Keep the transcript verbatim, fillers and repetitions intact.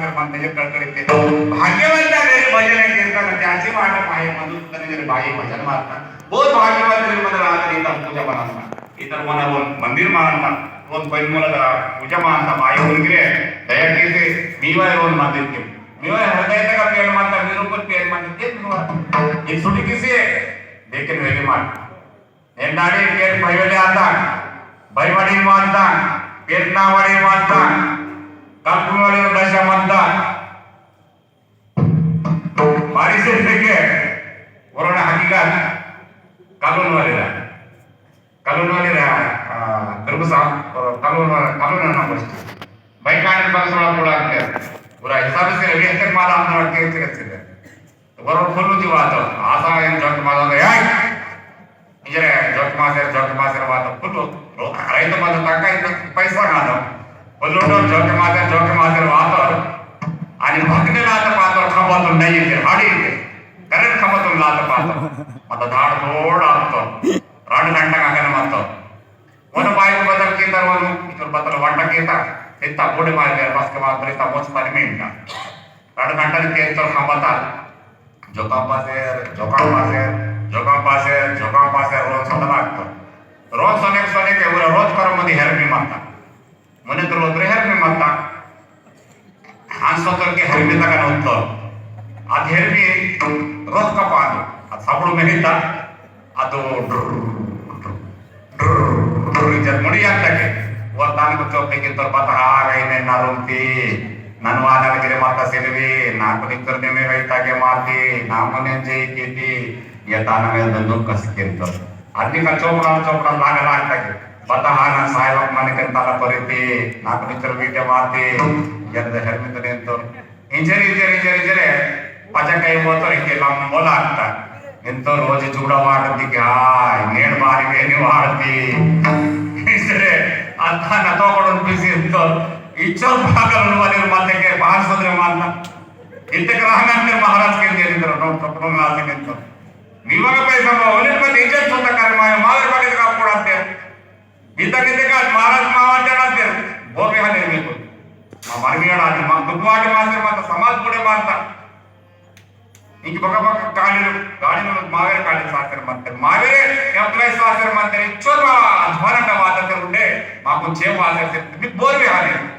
मंदिर कड़कड़ीते। भाग्यवंता मेरे भजन कीर्तन त्याची वाट पाए मधु तने मेरे भाई भजन मारता। बहुत भाग्यवंत मेरे मदर रात रीता पूजा बनाना। इतर मना वो मंदिर मानता। वो कोई मोला दा पूजा मानता। माई उनके दया कीते मीवा वो मंदिर के। मीवा हृदय तक पेड़ मानता, मेरे ऊपर पेड़ मानता। ये मीवा ये छुट्टी किसी है? लेकिन वे भी मानता। नेंडाड़ी पेट भयवले आता, भयवाड़ी मानता, पेट नावाड़ी मानता, कल्पवाड़ी दशा मानता। बारिश से के कोरोना हकीकत कलून वाले रहा, कलून वाले रहा, आ, दुर्गुसा, कलून वाला, कलून ना बस। भाई कान बस वाला पूरा के, पूरा हिसाब से अभी हत्या मारा हम लोग के चिकित्सा वरो फुल्लु जीवातो, आसा एन जोक मासेर, "याय!" इंजरे जोक मासेर, जोक मासेर वातो फुल्लु, रो-, रैत मासेर तंका इतना पैसा कानो। फुल्लु तो जोक मासेर, जोक मासेर वातो। आनी भगने लात पातो, खपतो नहीं के, हाड़ी के। करंट खपतो लात पातो। मत धाड़ धोड़ आतो। रंड घंटा का कन मतो। वन बाइक बदल कीतर वन, इतर बदल वंडा कीता, इत्ता बूढ़े मार गया, बस के मार पर इत्ता मोच पानी में इनका। रड घंटा के तो हम बता, जोकाम पासेर, जोकाम पासेर, जोकाम पासेर, जोकाम पासेर, रोज सतना तो। रोज सोने, सोने के पूरा रोज पर मदी हेर भी मारता। मने तो रोज रे हेर भी मारता। हांसो करके हेरमी तक नोतो। अद हेरमी रोज का पादो। अद साबुड़ में हिता। अदो ड्रुर, ड्रुर, ड्रुर, ड्रुर, जब मुड़ी आता के। वो तान को चोपे के तोर पता आ गई ने ना रुमती। ननवाना के रे माता सिलवी। ना को निकर ने में गई ताके माती। ना मने जे की थी। ये तान में दंदो कस के तो। अदि का चोपड़ा चोपड़ा लाग लाग तक बता हाना सायवक मन के तला परिती नाक निचर वीटे माती यद हेरमी तो नेंतो इंजर इंजर इंजर इंजर पचा कई मोतर के लंबो लागता। इंतो रोज चूड़ा वाट दिखाय नेड़ बारी बेनी वाड़ती। इसरे अत्ता न तो पड़न पिसी इंतो इच्छो भागल वाले माते के बाहर सदरे मानना। इतक रहना के महाराज के लिए इंद्र नोट कपड़ों लाते इंतो निमग पैसा मा ओने पति इज्जत सोता कर मायो मावे पके का पोड़ाते। इता किते का महाराज मावा जनाते। बोर में हने में को। मा मरमियाड़ा ने मा दुखवाट मारते मा तो समाज बुड़े मारता। इंक बका बका गाड़ी गाड़ी में मावे गाड़ी सासर मारते मावे क्या प्लेस सासर मारते। चोर मा अध्वान का बात ते उंडे। मा को छे मारते से बोर में हने।